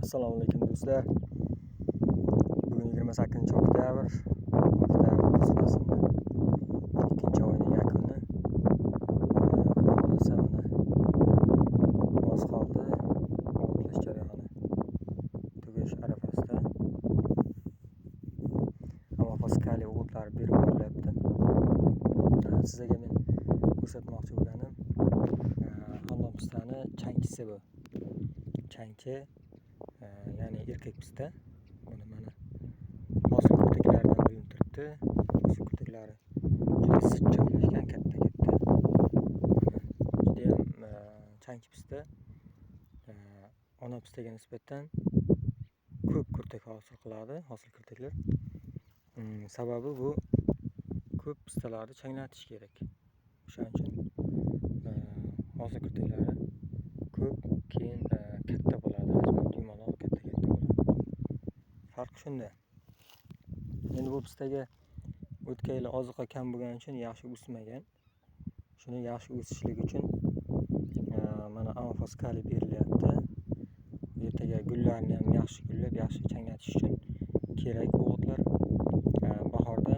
Assalomu alaykum, do'stlar. Bugun 28 oktyabr. Oktyabr kuz faslini ikkinchi oyning yakuni. Xudo xohlasa, mana oz qoldi. O'g'itlash jarayoni tugash arafasida. Ammofoskali o'g'itlar berib borilyapti. Sizlarga men ko'rsatmoqchi bo'lganim xandon pistani changchisi bu. Changchi, ya'ni erkak pista. Buni mana hosil kurtaklaridan bilinib turibdi. Hosil kurtaklari juda zich joylashgan, katta-katta. Judayam changchi pista ona pistaga nisbatan ko'p kurtak hosil qiladi, hosil kurtaklar. Sababi bu ko'p pistalarni changlatish kerak. O'shaning uchun hosil kurtaklari ko'p, keyin katta bo'ladi, hajman yumaloq, katta-katta bo'ladi. Farq shunda. Endi bu pistaga o'tgan yili oziqa kam bo'lgani uchun yaxshi o'smagan. Shuni yaxshi o'sishligi uchun mana ammofoskali berilyapti. Ertaga gullarni ham yaxshi gullab, yaxshi changlatish uchun kerak o'g'itlar. Bahorda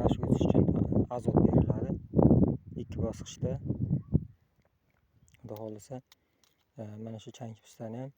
yaxshi o'sish uchun azot beriladi. Ikki bosqichda. Xudo xohlasa, mana shu changchi pistani ham